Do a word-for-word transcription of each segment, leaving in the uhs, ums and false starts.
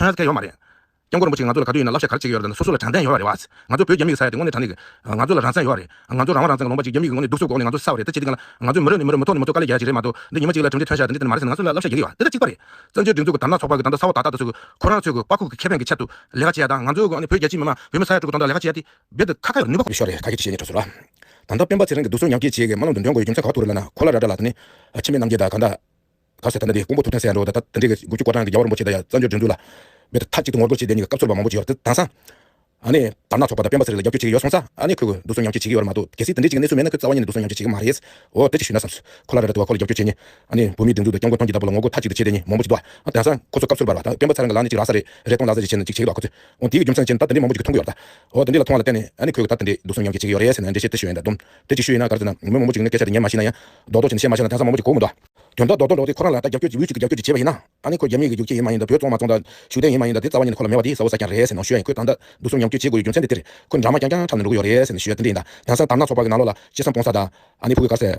ཐོན་ཡ་ཟེར་མཁན་ཡོད་མ་རེད། སྐྱབས་མགོན་རིན་པོ་ཆེ་ང་ཚོ་ལ་ག་དུས་ཡིན་ན་བསླབ་བྱ་ག་རེ་བྱེད་ཀྱི་ཡོད་རེད་ཟེར་ན། སོ་སོ་ལ་དྲང་བདེན་ཡོད་རེད་བ། ང་ཚོ་བོད་རྒྱ་མི་གི་ས་ཡ་དེ་དངོས་གནས་དྲང་གནས་ཀྱི་ང་ཚོ་ལ་རང་བཙན་ཡོད་རེད། ང་ཚོ་རང་དབང་རང་བཙན་གྱི་ལུང་པ་ཅིག་རྒྱ་མི་གི་ངོས་ནས་གདུག་རྩུབ་སྒོ་ནས་ང་ཚོ་བསགས་པ་རེད། ད་ཅི་སྟེང་ལ་ང་ཚོ་མི་རབས་ནས་མི་རབས་ནས་མི་ཐོག་ནས་མི་ཐོག་དཀའ་ལས་རྒྱག་ཡ་ཅིག་རེད་མ་གཏོགས། འདི་ཉི་མ་གཅིག་ལ་དྲང་བདེན་འཕྲོག་བྱས་ད་འདི་དེ་འདྲ་མ་རེད་ཟེར་ན་ང་ཚོ་ལ་བསླབ་བྱ་རྒྱག་གི་ཡོད་པ་དེ་ད་གཅིག་པ་རེད། བཙན་བྱོལ་སྒྲིག་འཛུགས་ཀྱི་དར་ནག་ཚོགས་པ་གི་ད་ལྟ་ས་འོག་དར་ནག་དེ་ཚོ་གི་ཁོ་རང་ཚོའི་གི་པ་ཁུག་གི་ཁེ་ཕན་གྱི་ཆེད་དུ་ལས་ཀ་བྱེད་ཡ་དང་། ང་ཚོའི་གི་ཨ་ནི་བོད་རྒྱལ་སྤྱིའི་མི་མང་བོད་མི་ས་ཡ་དྲུག་གི་དོན་དག་ལས་ཀ་བྱེད་ཡ་དེ་རྦད་དེ་ཁག་ཁག་ཡོད་རེད། ནུས་པ་ཤོར་རེད། ཁ་སྐད་ཅིག་བཤད་ཉན་འགྲོ་ཚུལ་ལ། ད་ལྟ་སྤེན་པ་ཚེ་རིང་གི་གདུག་རྩུབ་ཉམས་བཅོས་བྱེད་ཀྱི་སྨོན་ལམ་དུ་འདོན་དགོས་ཡའི་རྒྱུ་མཚན་ག་པར་ཐུག་རེད་ལབ་ན། ཁོ་ལ་ར་འདྲ་ལ་དེ་ནི་འཆི་མེད་རྣམ་རྒྱལ་དང་ག་འདྲ་ག་ཟེར་ད་ལྟ་དེ་ཀོང་པོ་ཐུབ་བསྟན་ཟེར་ཡ་འདྲ་བོ་ད་ལྟ་དེ་འདྲའི་གི་དགུ་བཅུ་གོ་གྲངས་ཀྱི་རྒྱལ་བ་རིན་པོ་ཆེ་དང་ཡ་བཙན་བྱོལ་སྒྲིག་འཛུགས་ལ་རྦད་དེ་མཐའ་གཅིག་ཏུ་ངོ་རྒོལ་བྱེད་བསྡད་མཁན་གྱི་སྐབས་ཚོད་པ་མང་པོ་ཅིག་ཡོད་རེད། དེ་དེང་སང་ཨ་ནི་དར་ནག་ཚོགས་པ་དང་སྤེན་པ་ཚེ་རིང་ལ་རྒྱབ་སྐྱོར་བྱེད་ཀྱི་ཡོད་སོང་ཙང་ཨ་ནི་ཁོས་གི་གདུག་རྩུབ་ཉམས་བཅོས་བྱེད་ཀྱི་ཡོད་རེད་མ་གཏོགས། གལ་སྲིད་དེ་འདྲའི་ཅིག་གནས་ཚུལ་མེད་ན་ཁོས་རྩ་བ་ཉིད་ནས་གདུག་རྩུབ་ཉམས་བཅོས་བྱེད་ཀྱི་མ་རེད། འོ་དེ་ཅིག་ཞུས་ན་བསམ་སོང་། ཁོ་ལ་ར་འདྲ་དུ་བ་ཁོ་ལ་རྒྱབ་སྐྱོར་བྱེད་མཁན་ཨ་ནི་བོད་མིའི་སྒྲིག་འཛུགས་དང་སྐྱབས་མགོན་ཐོན་སྐྱེད་དང་པོ་ལ་ངོ་རྒོལ་མཐའ་གཅིག་ཏུ་བྱེད་བསྡད་མཁན་མང་པོ་ཅིག་འདུག་ཨ། དེང་སང་ཁོ་ཚོ་སྐབས་ཚོད་པ་རེད་བ། ད་སྤེན་པ་ཚེ་རིང་གི་ལག་ནས་ཅིག་རག་ས་རེད། རེ་སྟོང་ལག་ས་ཅིག་བྱས་ནས་ཅིག་བྱེད་ཀྱི་འདུག་ཁོ་ཚོས། འོ་དེ་འདྲའི་ལ་མཐོང་བ་ལ་བརྟེན་ནས་ཨ་ནི་ཁོས་གི་ད་དེ་འདྲའི་གདུག་རྩུབ་ཉམས་བཅོས་བྱེད་ཀྱི་ཡོད་རེད་ཟེར་ནས་འགྲེལ་བཤད་དེ་ཞུས་ཡིན་ད་དུང་། དེ་ཅིག་ཞུས་ཡིན་ན་ག་རེ་ཟེར་ན་མི་མང་པོ་ཅིག་ནས་སྐད་ཆ་དེ་ཉན་མ་ཤེས་ན་ཡང་རྡོག་རྡོག་བྱས་ནས་བཤད་མ་ཤེས་ན་དེང་སང་མང་པོ་ཅིག་གོ་མི་འདུག་ཨ། དོན་དག་རྡོག་རྡོག་རྡོག་དེ་ཁོ་རང་ལ་ད་རྒྱབ་སྐྱོར་གྱི་འུད་ཅིག་གི་རྒྱབ་སྐྱོར་ཅིག་བྱས་པ་ཡིན་ན། ཨ་ནི་ཁོ་རྒྱ་མི་གི་རྒྱུག་ཁྱི་ཡིན་མ་ཡིན་དང་བོད་གཙང་མ་གཙང་དང་ཞུ་བདེ་ཡིན་མ་ཡིན་དང་དེ་རྩ་བ་ཉིད་ནས་ཁོ་ལ་མེད་པ་དེ་གསལ་པོ་ཆགས་ཀྱི་འདུག་རྩ་རྐྱང་རེད་ཟེར་ནས་ཞུ་ཡ་ཡིན། ཁོས་ད་ལྟ་གདུག་རྩུབ་ཉམས་བཅོས་བྱེད་དགོས་ཡའི་རྒྱུ་མཚན་དེ་དེ་རེད། ཁོས་འདྲ་མ་རྐྱང་རྐྱང་འཁྲབ་ནས་འགྲོ་གི་ཡོད་རེད་ཟེར་ནས་ཞུ་ཡ་དེ་འདྲ་ཡིན་ད། དེང་སང་དར་ནག་ཚོགས་པ་གི་ནང་ལོགས་ལ་ཅི་བསམ་སྤོང་ས་དང་ཨ་ནི་ཕྲུ་གུ་ག་རེ་ཟེར་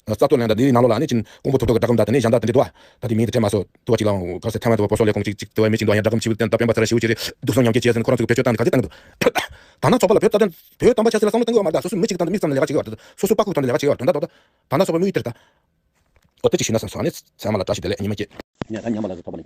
རྩ་གཏོར་ལེན་དང་དེའི་ནང་ལོགས་ལ་ཨ་ནི་ཅིག་ཀོང་པོ་ཐུབ་ཐུབ་ཀྱི་སྒྲ་སྒམ་དང་དེ་ནས་གཞན་དག་དེ་འདྲ་འདུག་ཨ། ད་དེ་མིང་དེ་དྲན་མ་སོང་། དུ་བ་ཅིག་ལའང་ག་རེ་ཟེར་ཐའེ་ཝན་དུ་བ་བོད་སོག་ལས་ཁུངས་ཅིག་ཅིག་དུ་བའི་མི་ཅིག་འདུག་ཡང་སྒྲ་སྒམ་ཞིག་བཏོན། ད་སྤེན་པ་ཚེ་རིང་ཞེ་པོ་ཅིག་རེད། གདུག་རྩུབ་ཉམས་བཅོས་བྱས་ཟེར་ནས་ཁོ་རང་ཚོ་གི་བེད་སྤྱོད་བཏང་ནས་ག་ཚོད་བཏང་གི་འདུག་དར་ནག་ཚོགས་པ་ལ་བེད་སྤྱོད་བཏང་དང་བེད་བཏང་པ་ཆ་ཤས་ལ་བསམ་བློ་གཏོང་གི་ཡོད་མ་རེད་ད། སོ་སོ་མི་གཅིག་དང་ལས་ཀ་བྱེད་ཀྱི་ཡོད་རེད། སོ་སོ་པ་ཁུག་དང་ལས་ཀ་བྱེད་ཀྱི་ཡོད་རེད། དོན་དག་དོན་དག་དར་ནག་ཚོགས་པའི་དམིགས་ཡུལ་དེ་རེད་ད། འོ་དེ་ཅིག་ཞུས་ན་བསམ་སོང་། ཨ་ནི་ཚང་མ་ལ་བཀྲ་ཤིས་བདེ་ལེགས། ཉི་མ་སྐྱིད། ཉ་ད་ཉམས་པ་ལ་ཚོགས་པ་ནས།